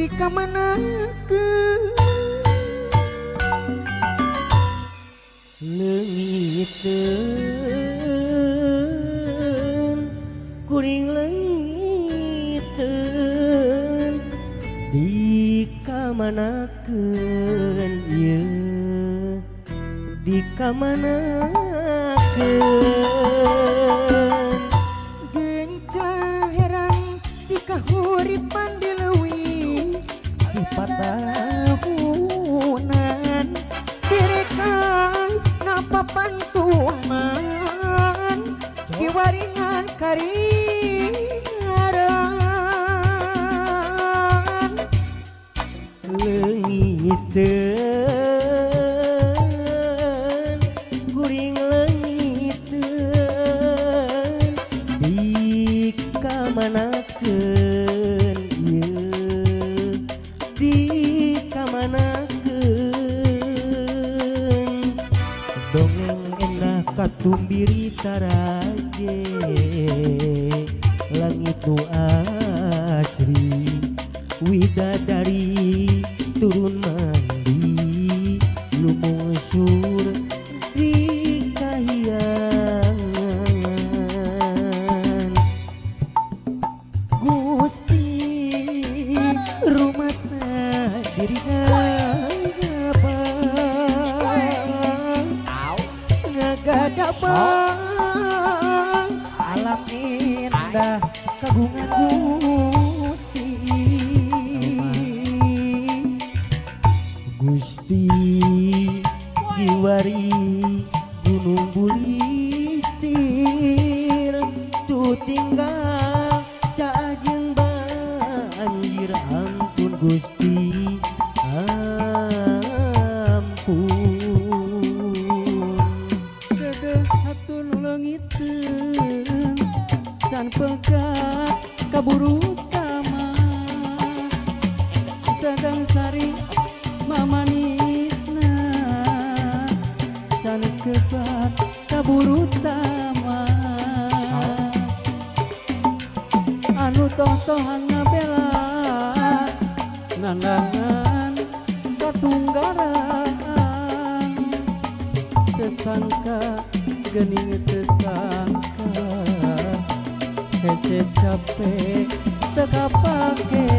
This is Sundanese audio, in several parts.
Dikamanakeun leungiteun kuring leungiteun dikamanakeun ieu dikamanakeun genclah heran jika huripan dileuwi sifat tahunan direkan napa pantunan kiwaringan karingaran leungiteun kuring leungiteun dikamanakeun ieu dikamanakeun dongeng endah katumbiri taraje langit nu asri widadari turun mandi lumungsur di kahyangan. Gusti rumasa diri ngabang ngagadabang alam indah kagungan Gusti. Gusti kiwari gunung bulistir tu tinggal caajeng banjir ampun Gusti ampun. Dedeh hatun leungiteun can pegat kaburu tama sedang sari mamanisna can kebat kaburu tama anu toh-tohan ngabela nandangan katunggaran tesangka gening tesangka hese capek tekapake.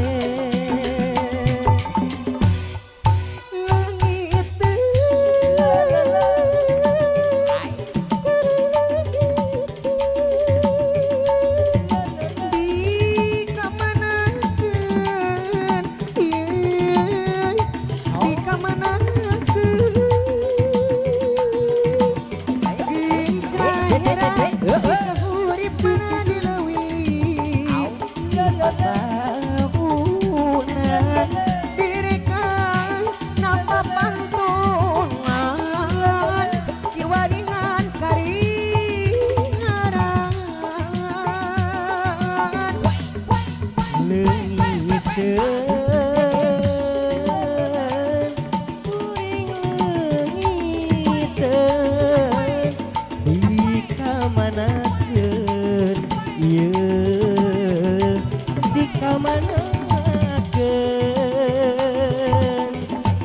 Dikamanakeun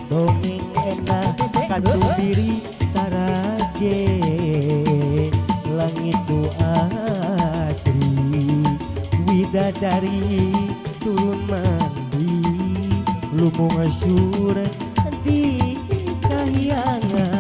dongeng endah katumbiri taraje langit nu asri widadari turun mandi lumungsur di kahyangan.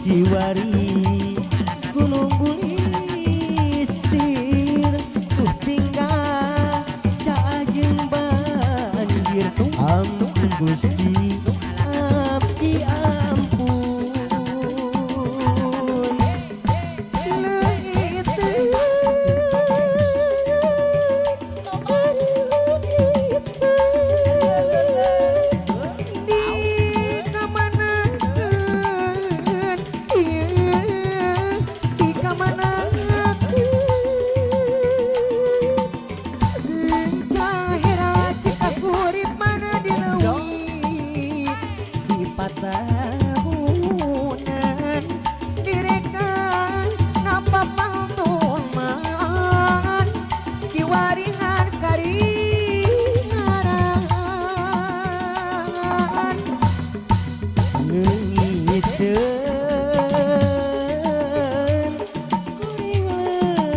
Kiwari gunung bulistir tuh tinggal caajeng banjir ampun Gusti abdi ampun. Dikamanakeun tahunan direkan napa pantuman kiwarihan karingaran leungiteun kuring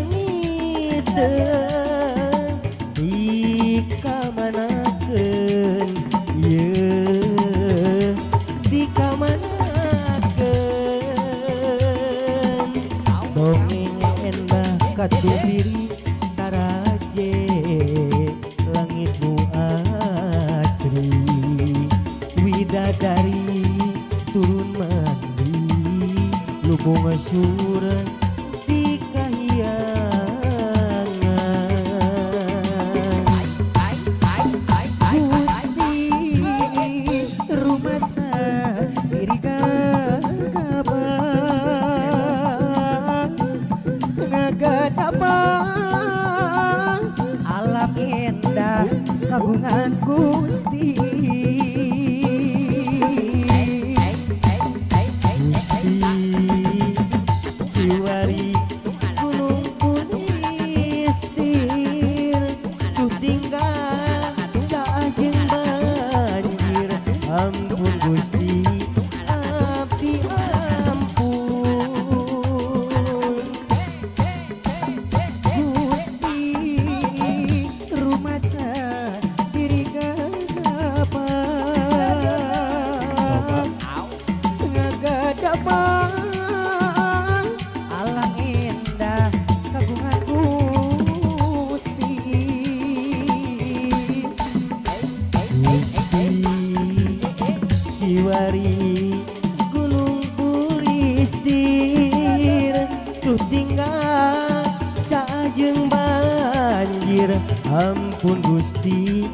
leungiteun dikamanakeun ieu dikamanakeun dongeng endah katubiri taraje langit nu asri widadari turun mandi lubung surah di kahyangan. Gusti rumasa diri gagabah ngagadapang alam indah kagungan Gusti. Gusti kiwari gunung Punistir tuh tinggal caah jeung banjir ampun Gusti abdi ampun. Gusti rumasa diri gagabah ngagadapang alam indah kagungan Gusti. Gusti kiwari gunung Pulistir tuh tinggal caah jeung banjir ampun Gusti.